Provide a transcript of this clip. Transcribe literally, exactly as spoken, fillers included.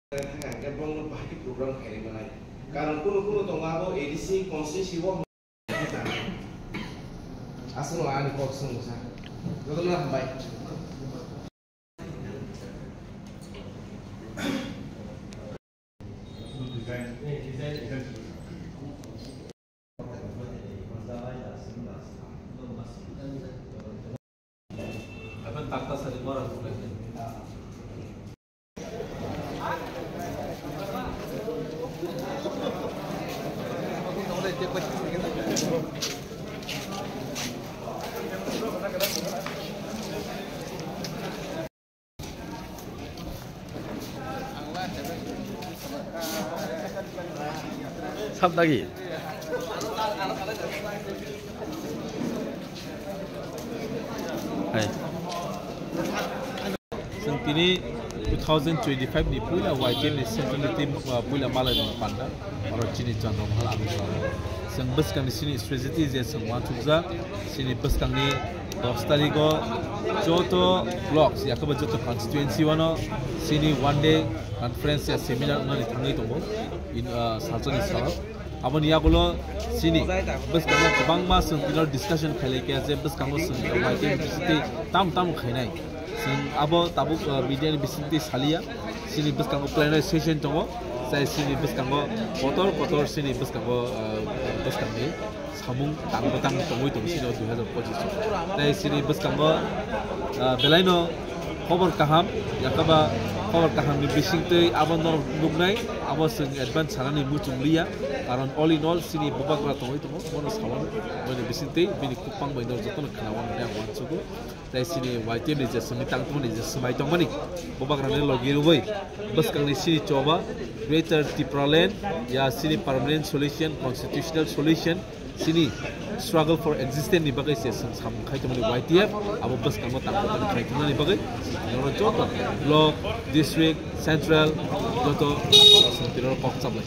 Thangkha hwnkhe bongno bahai khe program khainai manai. Karon kunu kunu tongo abo A D C constituency o. Aswk ani kok swngsa. Jotono hambai. Sab dagi. Hai. Chwng tini two thousand twenty-five ni puila Y T F ni central ni team, uh, puila malai rok panda. Oro chini Chandra Mahal Agartala. Chwng bwskangni chini strategy je chwng uansukjak, chini bwskangni dos tarigo joto blocks, yakaba joto constituency wano chini one day conference ya seminar wngnani thangwi tongo. In, uh, salsani salo. Aboni yagulo chini bwskango kwbangma chwng tino discussion khailai khe je bwskango chwng Y T F ni bisingtwi tam tam khainai. Chwng abo tabuk, uh, media ni bisingtwi saliya. Chini bwskango plenary session tongo. Chai chini bwskango kotor kotor chini bwskango, uh, bwskangni samung tang bwtang tongwi tongo chini o dui hazar pochis o. Tei chini bwskango, ah, belaino khobor kaham, yakaba khobor kahamni bisingtwi abo norok nuknai, abo chwng advance sanani muchung liya, karon all in all chini bubagra tongwi tongo, bono sawano, bini bisingtwi bini khukpang bai norok jotono khnawanani ang uansugo. Tei chini Y T F ni je simi tangtongmani je swmai tongmani, bubagrani logi rwui bwskangni chini choba Greater Tipraland ya chini permanent solution, constitutional solution, chini struggle for existence ni bagwi se sam, samung khai tongmani Y T F abo bwskango tangtongmani khai tongnani bagwi norok joto block, district, central joto songpirok kok chaplai.